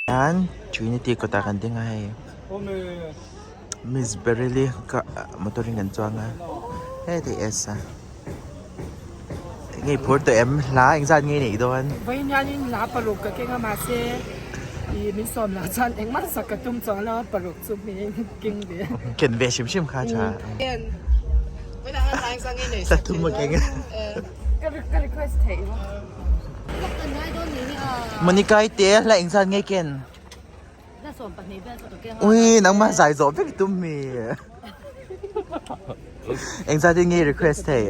Hian Trinity kawtah kan ding a hei Miss Baryli ka motor in kan chuang a heti S a enge i phur tawh em hla engzat nge i neih dawn. Vawiin hianin hla paruk ka keng a mahse ih min sawm lah chuan engmah sak ka tum chuang lo a paruk chu hming keng ve. Ken ve hrim hrim kha tha. Hla thum a keng a. Ka request theih maw. Monica i te hla engzat nge ken? Ui nangmah zai zawh vek i tum mi. Engzat in nge request theih?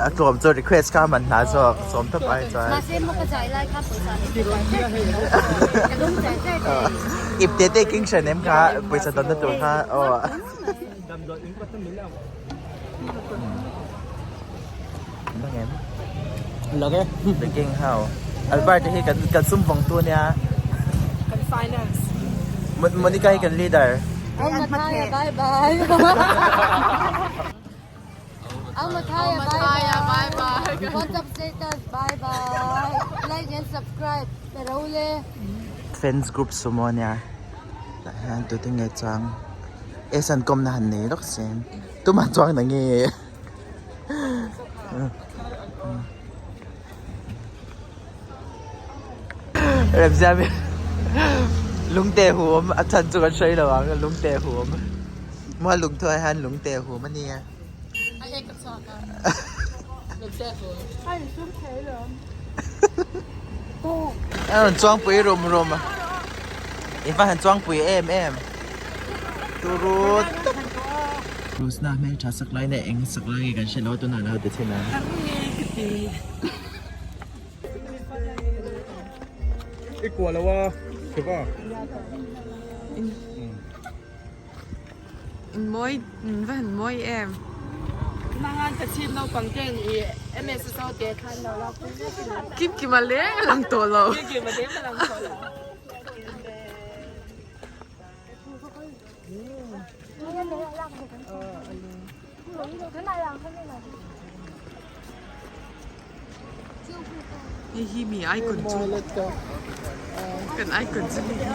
A tlawm chu request kha man hna zawk sawm tawp ai chuan. Ip te te king hran em kha pawisa dawnna tur kha aw. The King How Albert hi kan kan sum vawng tu ania kan finance Monica hi kan leader Au Mathaya bye bye Au Mathaya bye bye WhatsApp status bye bye like and subscribe Perole Fans group sumo ania tah hian tute nge chuang S an kawmna han nei lawk sin tumah chuang na nge. Remzia mi lungte hum a chhan chu kan hre lo ang lungte hum mual lungthu ah hian lungte hum a nia. A ek a chhuak a lungte hum. A insum thei lo. A rawn chuangpui rum rum a i va han chuangpui em em turu tak. Rosna hmeltha sak lai leh eng sak lai nge kan hre lo a tunah lo ti chhin ang. I kuah lo a Shiva. In mawi in va han mawi em. Mangan ka chhip naupang ten i MS zo te khan lo lak pui vek a ni. Kim kima leng a lang tawh lo. Kim kima leng a lang tawh lo. Hei hi mi icon chu kan icon chu hei hi.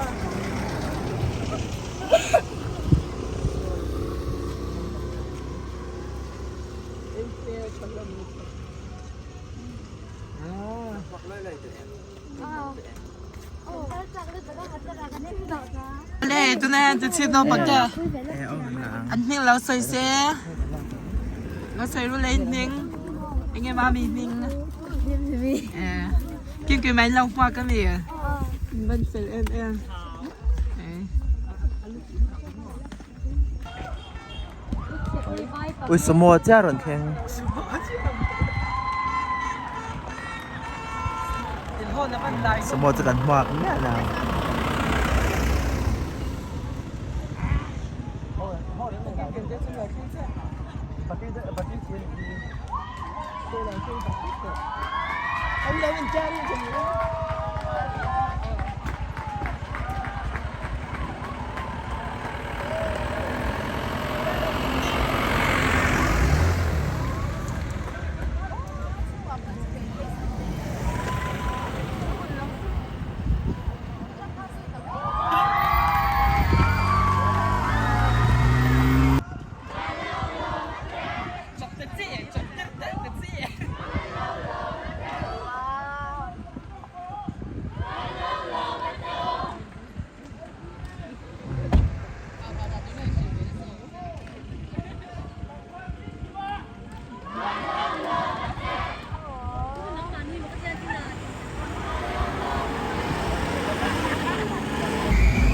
Le tuna hian chu chhip naupang te an hming lo sawi se lo sawi ru leh hming enge mami hming kim kim mai lo hmuak ami ban fel em em Ui sumo chiah rawn thleng. Sumo chu kan hmuak miah lo.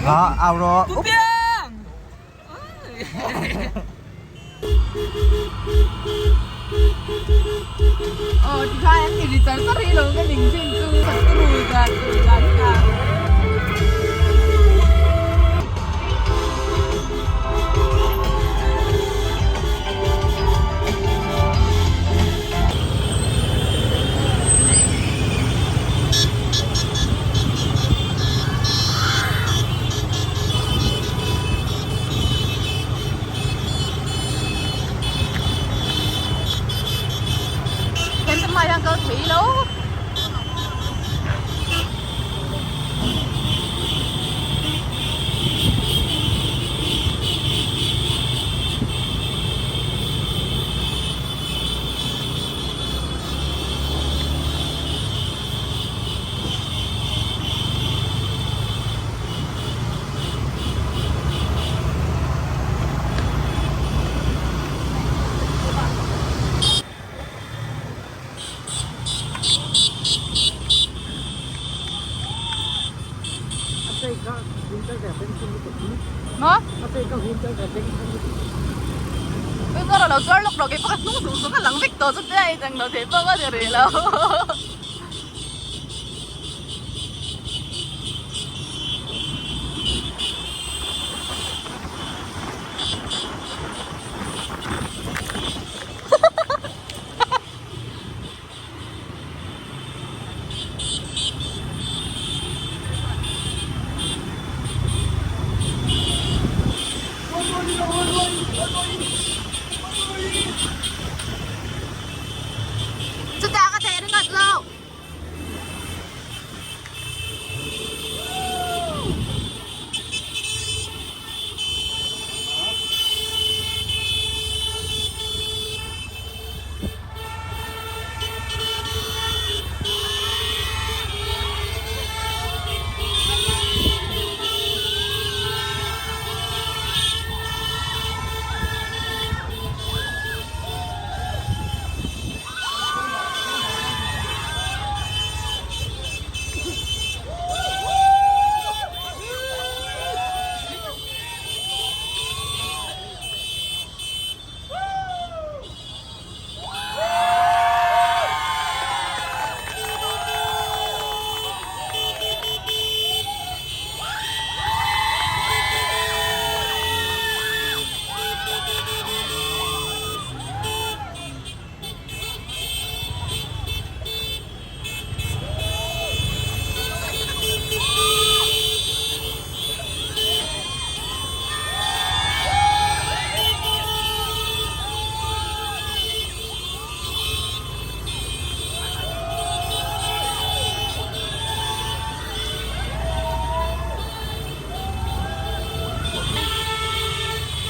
Đó, ao rồi. Pu Piang! Ờ, thì ra em thì chẳng có thấy lớn cái mình trên cưng thật rùi ra rùi ra ra. Maw? Ui kawr alo chuar lawk rawh keipawh ka hnung zung zung a lang vek tawh chutia ei dang lo thei pawh ka ni rih lo. Chutah ka theih ringawt lo.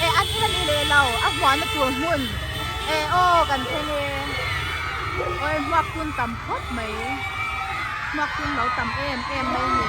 E an in a ni leh lo a huahna tur hmun e aw kan thleng e awi hmuak tun tam khawp mai hmuak tun lo tam em em mai a ni.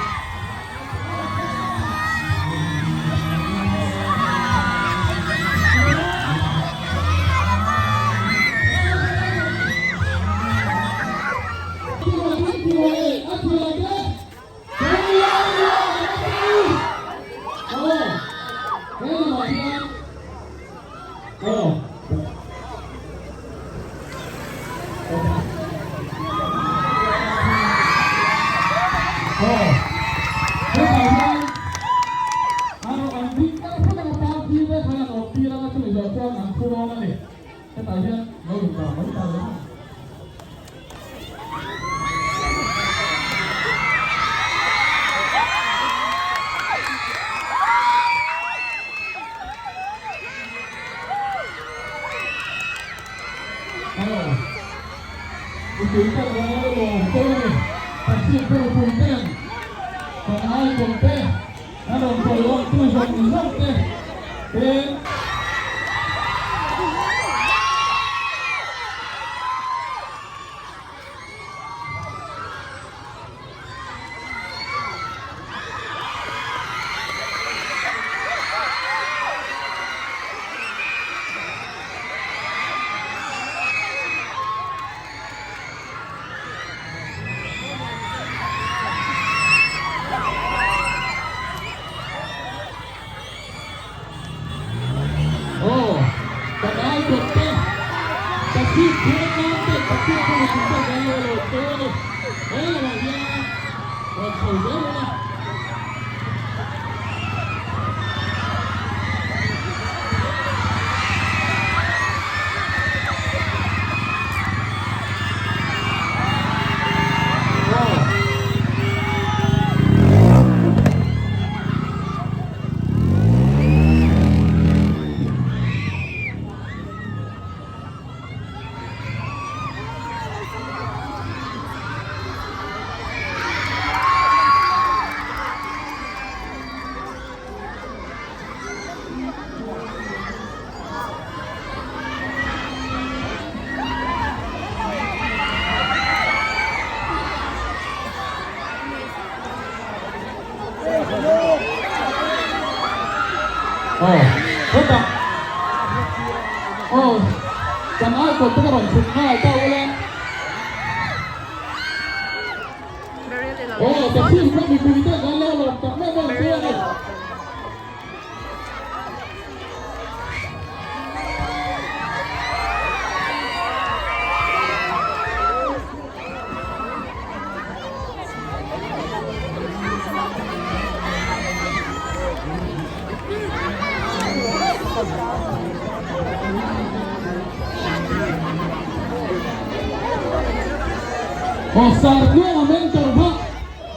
Aw Sartluanga mentor kha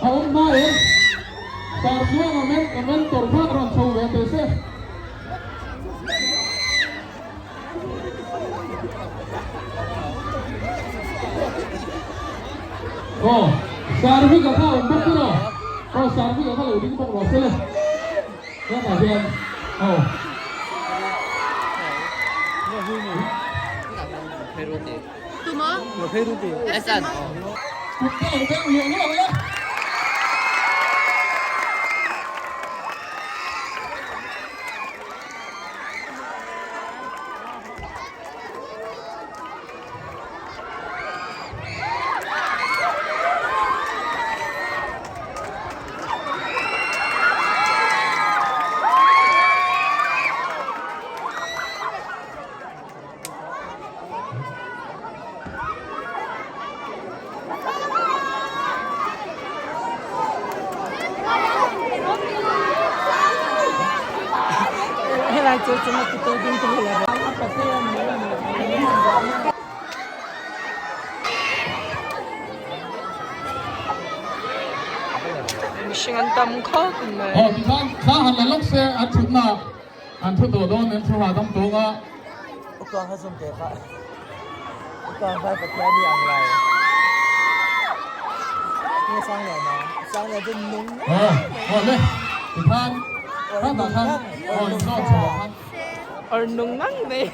a awm hma em? Sartluanga mentor kha rawn chho ve teh se. Aw Sarvika kha a awm bawk tur aw. Aw Sarvika kha lo ding bawk rawh se le. Hetah hian aw. Kut te lo beng luah luah ang e. Helai chu chunga putu ding te hi mihring an tam khawp mai. Aw tikhan thla han la lawk se an thutna an thu tawh dawn an thu hahdam tawng a. Ukang kha zum te kha Ukang kha Pathian hi ang lo Nge sang lian a sang lian chu nung Aw aw le tikhan khatah khan aw in zawt chho ah khan. Or nung ngang mai.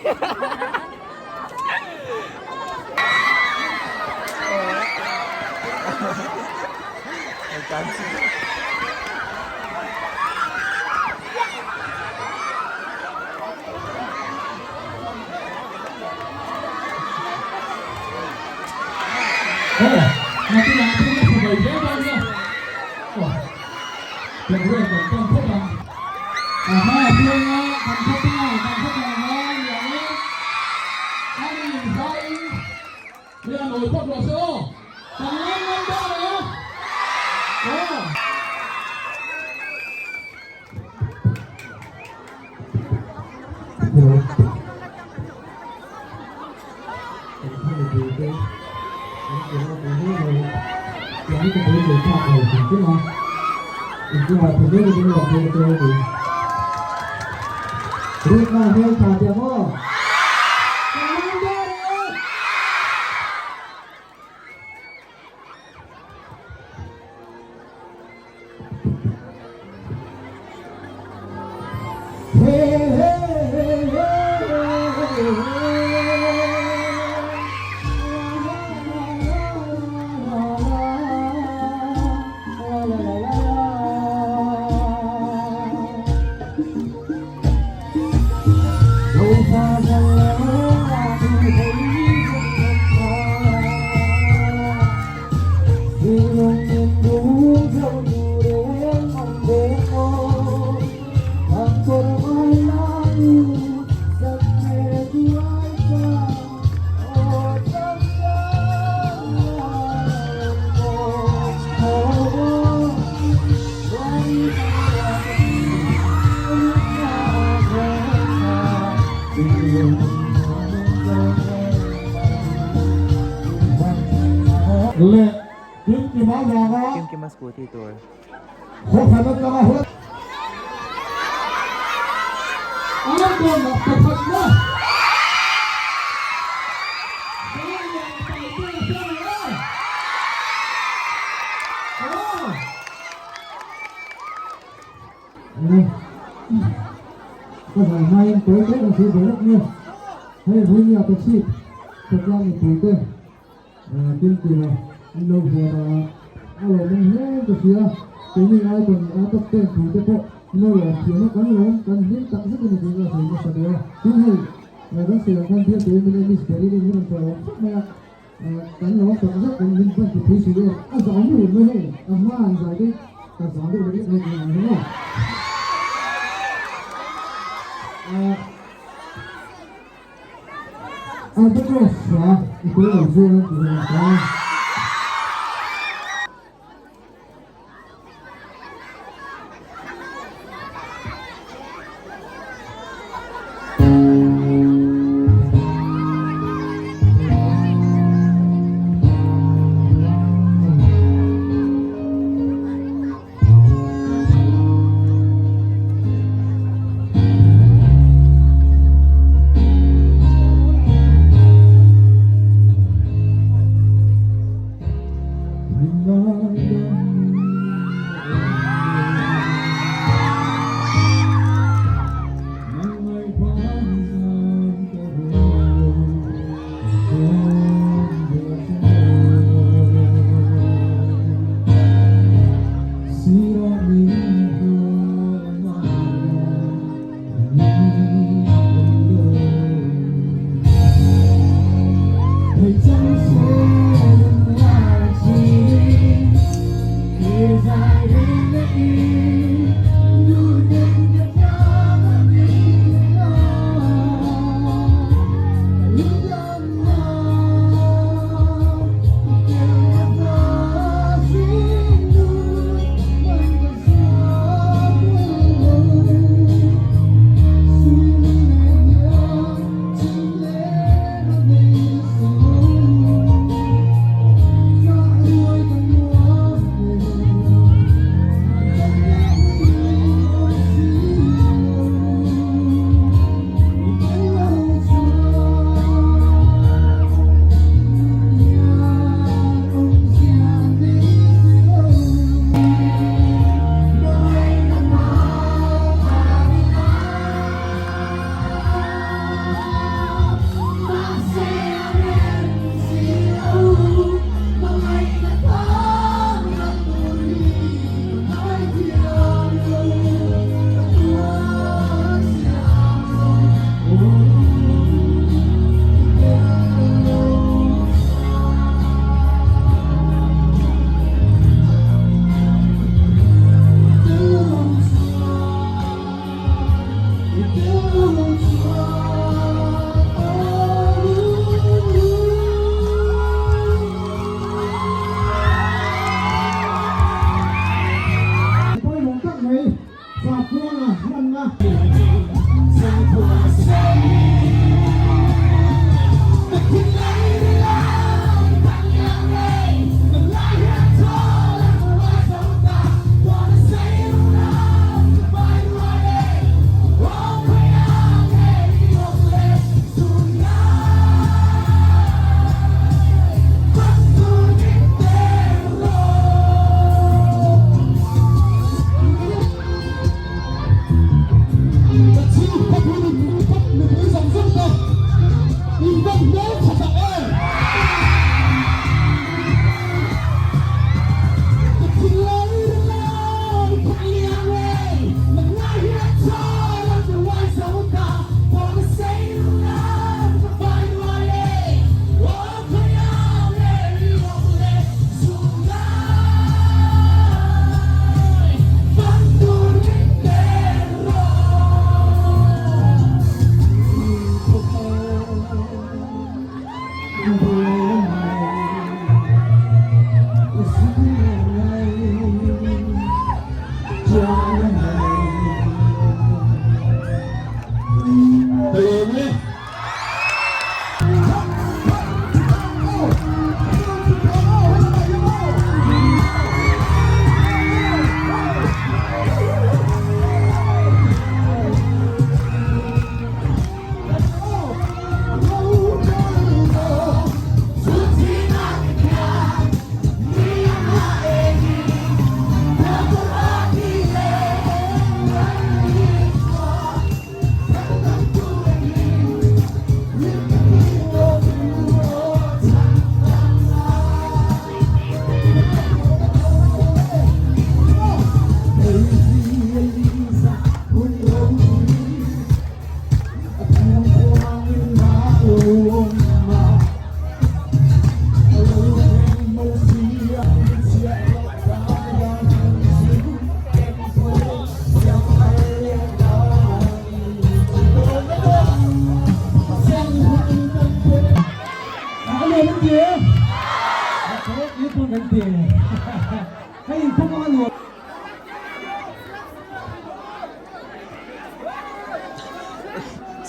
Aw nakinah thil a tha ve hle dawn nia. Aw programme kan tan phawt ang. A hma a piang a, kan khaw pa, kan khaw tlangval ni ang e. A ni inhrain hi a nawi phawt rawh se aw. Kan ngai ngam dawn e. Aw. Leh Kimkima vanga Kimkima scooty tur. Khawkhan atanga hla Icon ah pakhatna Ka zai hmain tawi tawi kan sawi ve lawk nge. Hei Vuinia ka chhip khawtlang mipui te Kimkima an lo huan a, a lawmawm hle ka hria. Keini icon a top ten thu te pawh an lo lawm thiam a, kan lawm kan hlim tak zet a ni tiin ka sawi nasa deuh a. Tin hei kan sawi ang khan bial turin min en Miss Berry in min rawn chawlh awm khawp mai a, kan lawm tak zet kan min ban ti pui si em. A zau mu mai hei, a hma an zai te ka zau deuh lek lek mai tih ang hi maw. Albatross a i tel lo chuan an ti hlawm ta.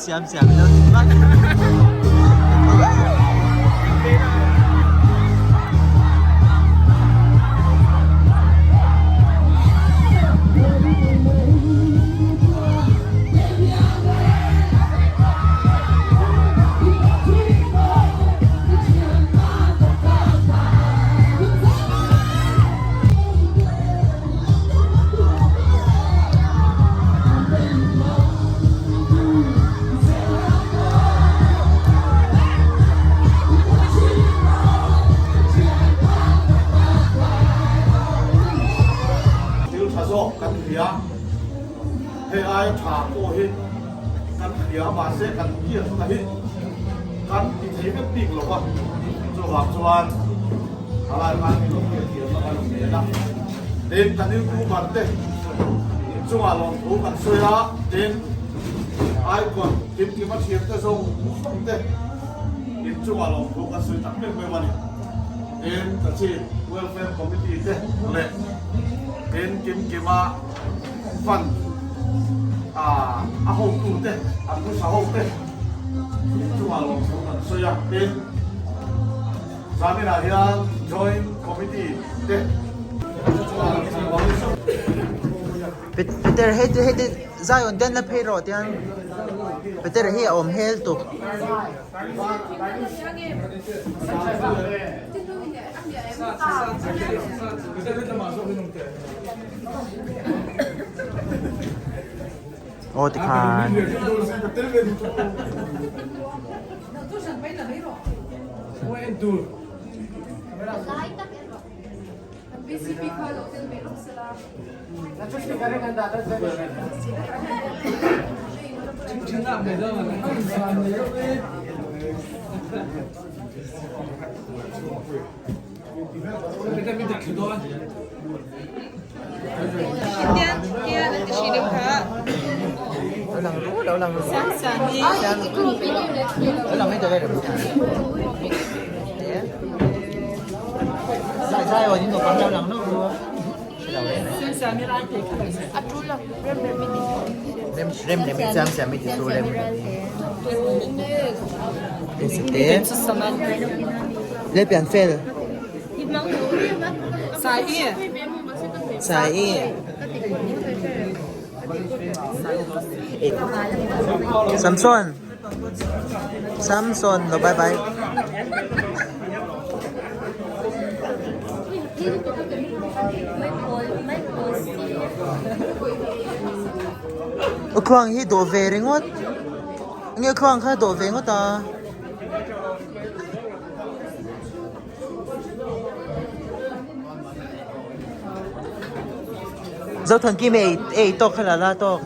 Siam siam ilo ti vat. hria. Hei aia tha pawh hi kan hria mahse kan hriatna hi kan ti thei vek bik lo va, chuvang chuan thalai khan min lo hriatthiamna kan rawn nen a. Tin, kan youtuber te inchungah lawmthu kan sawi a, tin, icon kimkima thiante zawng zawng te inchungah lawmthu kan sawi tak meuh meuh a ni. Tin, ka Chief Welfare Committee te leh tin kimkima Fund a hotute, an hmasa hote inchungah lawmthu kan sawi a. Tin, zaninah hian Joint Committee te chungah lawmthu kan sawi. Peter hei te hei te Zion te an la phei rawh tiang Peter hi a awm hel tuk. Aw tikhan. Le pian fel. Sai. Samson. Samson lo bye bye. Ukhuang hi dawh ve ringawt. Nge ukhuang kha dawh ve ngawt a. Zothankimi ei ei tawk kha la la tawk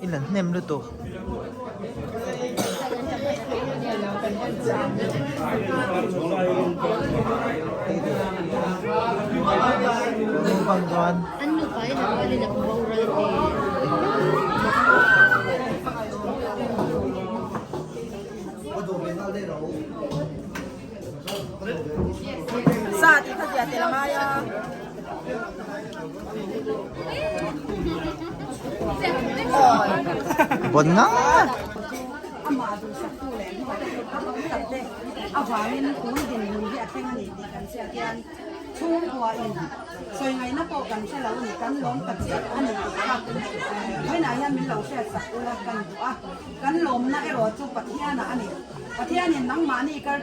in an hnem lutuk. An nupa in a rualin a boral te. Sa tih kha zia tel a ngai a. Bon nga. Amah duhsaktu leh hnuai tam tak te avangin tun dinhmun hi a thleng a ni tih kan hriat hian chhungkua in sawi ngaihna pawh kan hre lo a ni, kan lawm tak zet a ni tih kha vawiinah hian min lo hriatsak ula kan duh a. Kan lawmna erawh chu Pathianah a ni. Pathianin nangmahni kar.